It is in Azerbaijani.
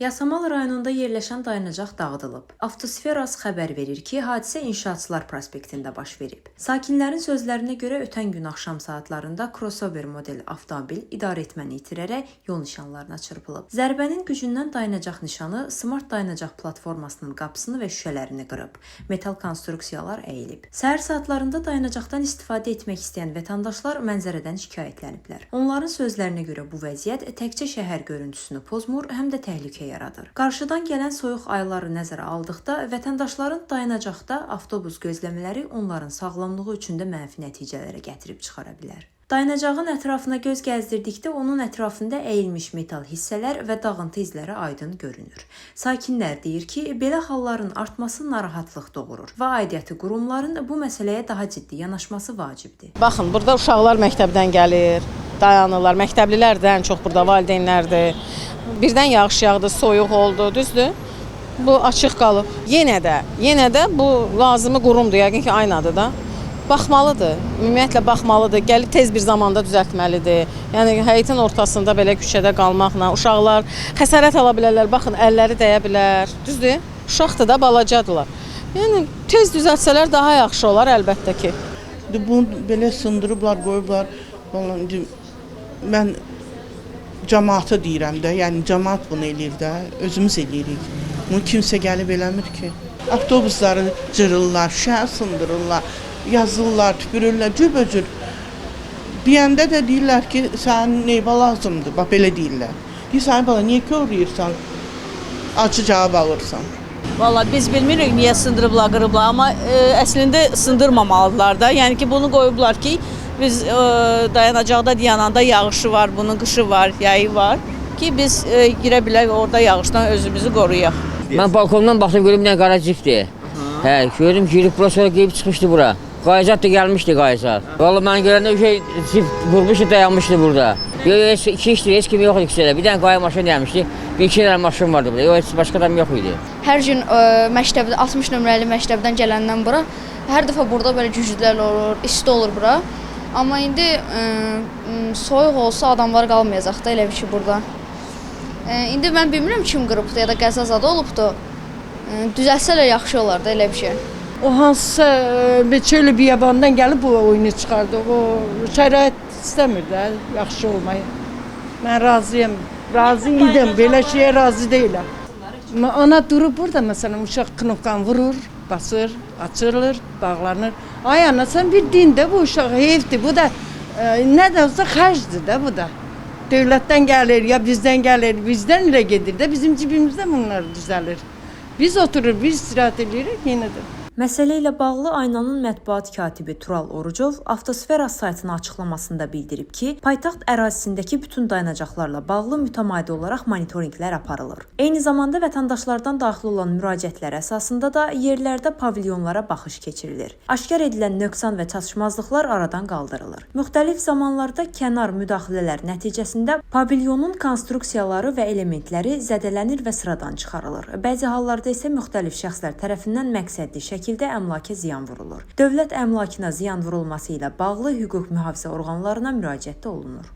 Yasamal rayonunda yerləşən dayanacaq dağıdılıb. Avtosferas xəbər verir ki, hadisə İnşaatçılar prospektində baş verib. Sakinlərin sözlərinə görə ötən gün axşam saatlarında crossover model avtomobil idarəetməni itirərək yol nişanlarına çırpılıb. Zərbənin gücündən dayanacaq nişanı smart dayanacaq platformasının qapısını və şüşələrini qırıb. Metal konstruksiyalar əyilib. Səhər saatlarında dayanacaqdan istifadə etmək istəyən vətəndaşlar mənzərədən şikayətləniblər. Onların sözlərinə görə bu vəziyyət təkcə şəhər görüntüsünü pozmur, həm də təhlükə yaradır. Qarşıdan gələn soyuq ayları nəzərə aldıqda vətəndaşların dayanacaqda avtobus gözləmələri onların sağlamlığı üçün də mənfi nəticələrə gətirib çıxara bilər. Dayanacağın ətrafına göz gəzdirdikdə onun ətrafında əyilmiş metal hissələr və dağıntı izləri aydın görünür. Sakinlər deyir ki, belə halların artması narahatlıq doğurur və aidiyyəti qurumların bu məsələyə daha ciddi yanaşması vacibdir. Baxın, burada uşaqlar məktəbdən gəlir, dayanırlar. Məktəblilər də ən çox burada valideynlərdir. Birdən yağış yağdı, soyuq oldu, düzdür? Bu açıq qalıb. Yenə də bu lazımi qurumdur, yəqin ki, aynadır da. Baxmalıdır. Ümumiyyətlə baxmalıdır. Gəlib tez bir zamanda düzəltməlidir. Yəni həyətin ortasında belə küçədə qalmaqla uşaqlar xəsarət ala bilərlər. Baxın, əlləri dəyə bilər. Düzdür? Uşaqdır da, balacadılar. Yəni tez düzəltsələr daha yaxşı olar əlbəttə ki. İndi bunu belə sındırıblar, qoyublar. Vallahi indi mən cəmaata deyirəm də, yəni cəmaat bunu eləyir də, özümüz eləyirik. Bunu kimsə gəlib eləmir ki. Avtobusları cırırlar, şüşə sındırırlar, yazırlar, tüpürürlər, cürbəcür. Deyəndə də deyirlər ki, sənin neyva lazımdır. Bax belə deyirlər. Deyirsən, ay bala, niyə koruyursan? Acı cavab alırsan. Vallahi biz bilmirik niyə sındırıblar, qırıblar, amma əslində sındırmamalıdılar da. Yəni ki, bunu qoyublar ki, biz dayanacaqda dayananda yağışı var, bunun qışı var, yayı var ki, biz girə bilək orada yağışdan özümüzü qoruyaq. Mən balkondan baxdım, görüm bir dənə qara cipdir. Hə, gördüm girib bura, sonra girib çıxmışdı bura. Qayızat da gəlmişdi qayızat. Vallahi mən görəndə şey cip vurmuşdu, dayanmışdı burada. Yox, yox, heç, iki işdir, heç kim yox idi küçədə. Bir dənə qaya maşın dayanmışdı, bir iki dənə maşın vardı burada. Yox, heç başqa adam yox idi. Hər gün məktəbdə 60 nömrəli məktəbdən gələndən bura hər dəfə burada belə güclülər olur, isti olur bura. Amma indi soyuq olsa adamlar qalmayacaq da elə bir ki burada. İndi mən bilmirəm kim qırıbdı ya da qəza zadı olubdu. Düzəltsələr yaxşı olardı elə bir şey. O hansısa bir çölü biyabandan gəlib bu oyunu çıxardı. O şərait istəmir də yaxşı olmayı. Mən razıyam. Razı idim. Belə şeyə razı deyiləm. Ana durub burada məsələn uşaq knopkanı vurur, basır, açılır, bağlanır. Ay ana sən bir din də bu uşaq heyfdir. Bu da nə də olsa xərcdir də bu da. Dövlətdən gəlir ya bizdən gəlir, bizdən elə gedir də bizim cibimizdə bunlar düzəlir. Biz oturur, biz istirahət edirik yenə də. Məsələ ilə bağlı Aynanın mətbuat katibi Tural Orucov Avtosfera saytına açıqlamasında bildirib ki, paytaxt ərazisindəki bütün dayanacaqlarla bağlı mütəmadi olaraq monitorinqlər aparılır. Eyni zamanda vətəndaşlardan daxil olan müraciətlər əsasında da yerlərdə pavilyonlara baxış keçirilir. Aşkar edilən nöqsan və çatışmazlıqlar aradan qaldırılır. Müxtəlif zamanlarda kənar müdaxilələr nəticəsində pavilyonun konstruksiyaları və elementləri zədələnir və sıradan çıxarılır. Bəzi hallarda isə müxtəlif şəxslər tərəfindən məqsədli şəkildə əmlaka ziyan vurulur. Dövlət əmlakına ziyan vurulması ilə bağlı hüquq mühafizə orqanlarına müraciət də olunur.